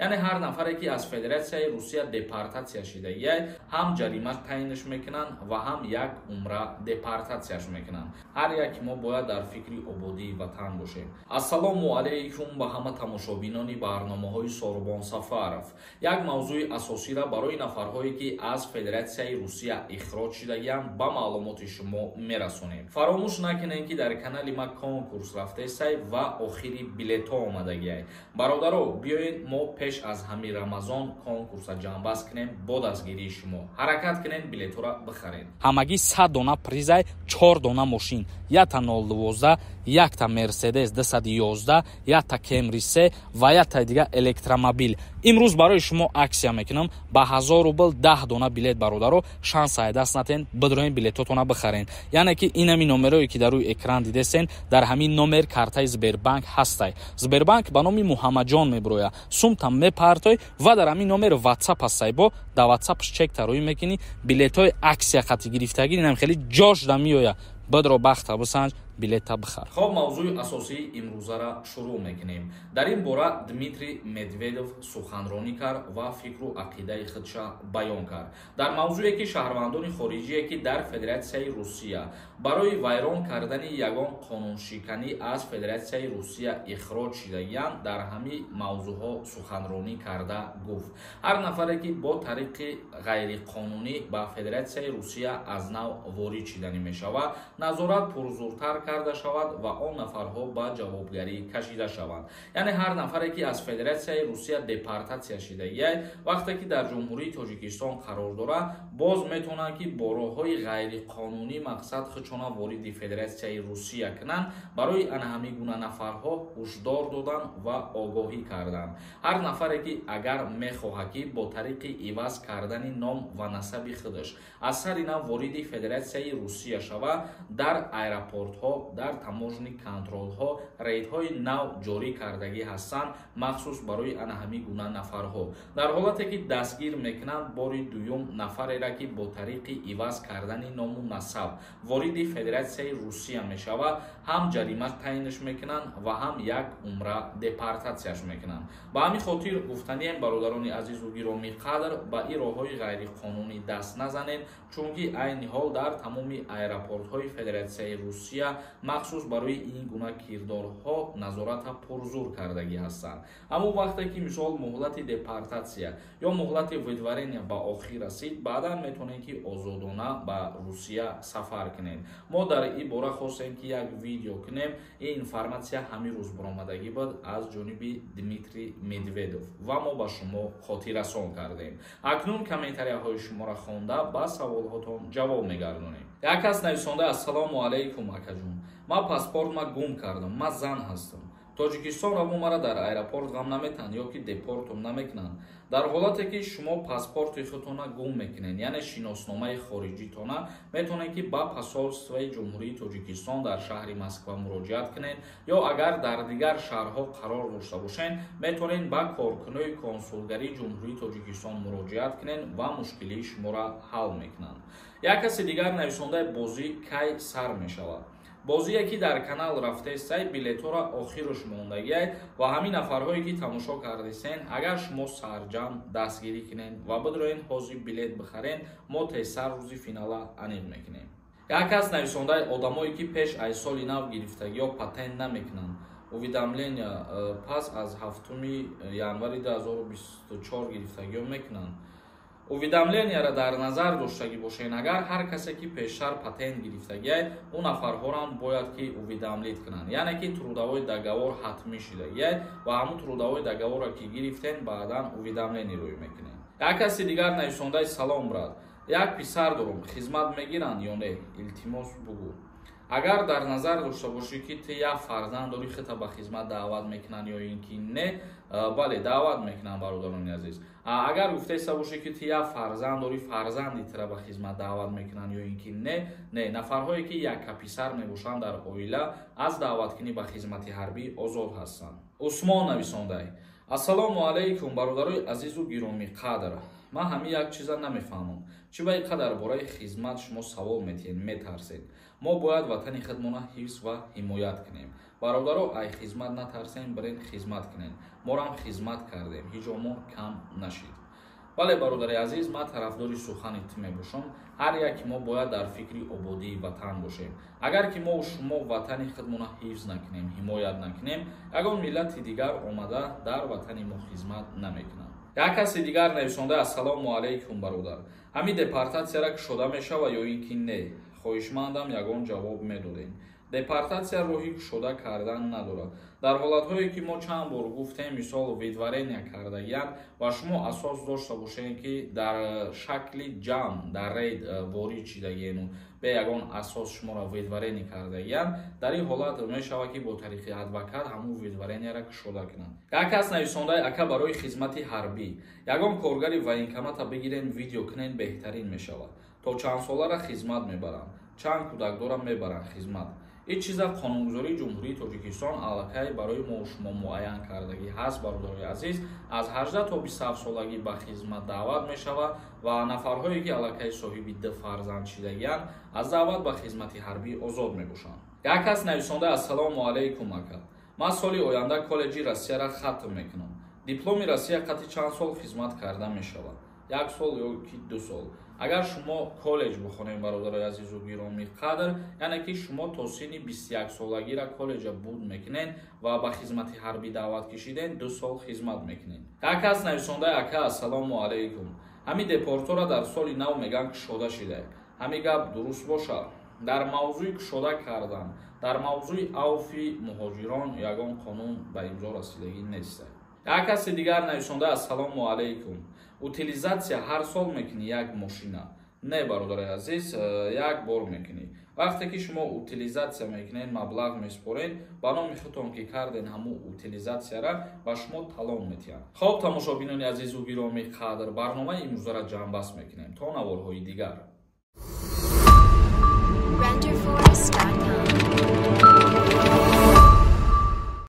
Яъне ҳар нафаре, ки аз Федератсияи Русия депортатсия шидагиай, ҳам ҷарима таъинш мекунанд ва ҳам як умра депортатсияш мекунанд. Ҳар яки мо бояд дар фикри ободии ватан бошем. Ассалому алайкум ба ҳама тамошобинони барномаҳои Сорбон Сафаров. Як мавзӯи асосиро барои нафарҳое, ки аз Федератсияи Русия ихроҷ шидагианд, ба маълумоти шумо мерасонем. Фаромӯш накунед, ки дар канали ма конкурс рафтесай ва охири билетҳо омадагиай. Бародаро, биёед, мо пеш аз ҳамин Рамазон конкурса ҷамъбаст кунем. Бо дастгирии шумо ҳаракат кунед, билетҳоро бихаред. Ҳамагӣ 100 дона призай, чор дона мошин: якта 012, якта Мерседес 211, якта Кемри се ва якта дига электромобил. Имрӯз барои шумо акция мекунам ба 1000 рубл 10 дона билет. Бародаро, шанса даст натен, бидроен, билетотона бихарен. Яъне ки инами номерое, ки дар рӯи экран дидесен, дар ҳамин номер картаи Сбербанк ҳастай. Сбербанк ба номи Муҳаммаджон мебироя. Сумта мепартой ва дар ҳамин номер Ватсап ҳастай. Бо дар Ватсапш чек тароӣ мекунӣ. Билетҳои акция қати гирифтагӣ инам хеле ҷошда меоя. Бидро, бахта бисанҷ, билета бихар. Хоб, мавзӯи асосии имрӯзара шурӯъ мекунем. Дар ин бора Дмитрий Медведев суханронӣ кард ва фикру ақидаи худша баён кард дар мавзӯе, ки шаҳрвандони хориҷие, ки дар Федератсияи Русия барои вайрон кардани ягон қонуншиканӣ аз Федератсияи Русия ихроҷ шидагианд. Дар ҳамин мавзӯъҳо суханронӣ карда гуфт: ҳар нафаре, ки бо тариқи ғайриқонунӣ ба Федератсияи Русия аз нав ворид шиданӣ мешавад, назорат пурзуртар карда шавад ва он нафарҳо ба ҷавобгарӣ кашида шаванд. Яъне ҳар нафаре, ки аз Федератсияи Русия депортатсия шидагиай, вақте ки дар Ҷумҳурии Тоҷикистон қарор дорад, боз метавонанд, ки бо роҳҳои ғайриқонунӣ мақсад худшона вориди Федератсияи Русия кунанд. Барои ана ҳамин гуна нафарҳо ҳушдор додан ва огоҳӣ карданд. Ҳар нафаре, ки агар мехоҳад, ки бо тариқи иваз кардани ном ва насаби худаш аз сари нав вориди Федератсияи Русия шавад, дар аэропортҳо, дар таможенный контролҳо рейдҳои нав ҷорӣ кардагӣ ҳастанд, махсус барои ана ҳамин гуна нафарҳо. Дар ҳолате ки дастгир мекунанд бори дуюм нафарера, ки бо тариқи иваз кардани ному насаб вориди Федератсияи Русия мешавад, ҳам ҷарима таъинш мекунанд ва ҳам як умра депортатсияш мекунанд. Ба ҳамин хотир гуфтанием, бародарони азизу гиромӣ қадр, ба ин роҳҳои ғайриқонунӣ даст назанед, чунки айни ҳол дар тамоми аэропортҳои Федератсияи Русия махсус барои ин гуна кирдорҳо назората пурзур кардагӣ ҳастанд. Аммо вақте ки, мисол, муҳлати депортатсия ё муҳлати выдворения ба охир расид, баъдан метавонед, ки озодона ба Русия сафар кунед. Мо дар ин бора хостем, ки як видео кунем. Ин информатсия ҳамин рӯз баромадагӣ буд аз ҷониби Дмитрий Медведев ва мо ба шумо хотиррасон кардем. Акнун комментарияҳои шуморо хонда, ба саволҳотон ҷавоб мегардонем. Як кас нависонда: «Ассалому алайкум, акаҷон, ман паспортма гум кардам, ман зан ҳастам, Тоҷикистон раву, мара дар аэропорт ғам наметаҳанд ё ки депортум намекунанд?» Дар ҳолате ки шумо паспорти худтона гум мекунед, яъне шиносномаи хориҷитона, метавонед, ки ба посольствои Ҷумҳурии Тоҷикистон дар шаҳри Москва муроҷиат кунед ё агар дар дигар шаҳрҳо қарор дошта бошед, метавонед ба коркунои консулгарии Ҷумҳурии Тоҷикистон муроҷиат кунед ва мушкилии шуморо ҳал мекунанд. Як каси дигар нависондаи: «Бозӣ кай сар мешавад?» Бозие, ки дар канал рафтесай, билетҳоро охируш мондагиай ва ҳамин нафарҳое, ки тамошо кардесен, агар шумо сарҷамъ дастгирӣ кунед ва бидроен, ҳозир билет бихарен, мо тезтар рӯзи финала аниқ мекунем. Як кас нависондаи: «Одамое, ки пеш аз соли нав гирифтагиҳо патент намекунанд, уведомления пас аз 7 январи 2024 гирифтагиҳо мекунанд?» Уведомленияро дар назар доштагӣ бошед, агар ҳар касе, ки пештар патент гирифтагиай, ӯ нафарҳорам бояд, ки уведомлить кунанд. Яъне ки трудовой договор ҳатмӣ шидагиай ва ҳамун трудовой договорро, ки гирифтен, баъдан уведомление рӯй мекунед. Як каси дигар нависондаи: «Салом, брат, як писар дорум, хизмат мегиранд ё не, илтимос, бугӯ». Агар дар назар дошта бошӣ, ки ту як фарзанд дорӣ, хита ба хизмат даъват мекунанд ё ин ки не, бале, даъват мекунанд, бародарони азиз. Агар гуфтаиста бошӣ, ки ту як фарзанд дорӣ, фарзанди тура ба хизмат даъват мекунанд ё ин ки не, не, нафарҳое, ки яккаписар мебошанд дар оила, аз даъваткунӣ ба хизмати ҳарбӣ озод ҳастанд. Усмон нависондай. Ассалому алайкум, бародарои азизу гиромиқадр. Ман ҳамин як чиза намефаҳмам, чӣ ба ин қадар бораи хизмат шумо савол метиҳед, метарсед. Мо бояд ватани худмона ҳифз ва ҳимоят кунем. Бародаро, ай хизмат натарсем, бирен хизмат кунем. Морам хизмат кардем, ҳеҷ мо кам нашид. Бале, бародари азиз, ман тарафдори сухани ту мебошам. Ҳар яке мо бояд дар фикри ободии ватан бошем. Агар ки мо шумо ватани худмона ҳифз накунем, ҳимоят накунем, ягон миллати дигар омада дар ватани мо хизмат намекунад. Як каси дигар нависонда: ассалому алайкум, бародар, ҳамин депортатсияра кушода мешава ё ин ки не? Хоҳишмандам, ягон ҷавоб медодем. Депортатсия роҳи кушода кардан надорад. Дар ҳолатҳое ки мо чанд бор гуфтем, мисол, выдворения кардагиянд ва шумо асос дошта бошед, ки дар шакли ҷамъ дар рейд ворид шидагиену бе ягон асос шуморо выдворение кардагиянд, дар ин ҳолат мешавад, ки бо тариқи адвокат ҳамун выдворенияра кушода кунанд. Як кас нависондаи: ака, барои хизмати ҳарбӣ ягон коргари военкомата бигирен, видео кунен, беҳтарин мешавад. То чанд солара хизмат мебаранд? Чанд кӯдакдора мебаранд хизмат? Ин чиза қонунгузории Ҷумҳурии Тоҷикистон аллакай барои мо шумо муайян кардагӣ ҳаст, бародарои азиз. Аз 18 то 27 солагӣ ба хизмат даъват мешавад ва нафарҳое ки аллакай соҳиби ду фарзанд шидагианд, аз даъват ба хизмати ҳарбӣ озод мебошанд. Як кас нависонда: ассалому алайкум, ака, ман соли оянда коллеҷи Россияра хатм мекунам. Дипломи Россия қати чанд сол хизмат карда мешавад, як сол ё ки 2 сол? Агар шумо коллеҷ бихонед, бародарои азизу гиромӣ қадр, яъне ки шумо то синни 21 солагира коллеҷа буд мекунед ва ба хизмати ҳарбӣ даъват кашиден, 2 сол хизмат мекунед. Як кас нависонда: ака, ассалому алайкум, ҳамин депортора дар соли нав меган кушода шида, ҳамин гап дуруст бошад? Дар мавзӯи кушода кардан, дар мавзӯи авфи муҳоҷирон ягон қонун ба имзо расидагӣ нест. Як каси дигар нависонда: ассалому алайкум, утилизатсия ҳар сол мекунӣ як мошина? Не, бародари азиз, як бор мекунӣ. Вақте ки шумо утилизатсия мекунед, маблағ месупоред, ба номи худтон ки карден, ҳамун утилизатсияра ба шумо талон метиҳанд. Хоб, тамошобинони азизу гиромӣ қадр, барномаи имрӯзара ҷамъбаст мекунем. То наворҳои дигар. Renderforest.com.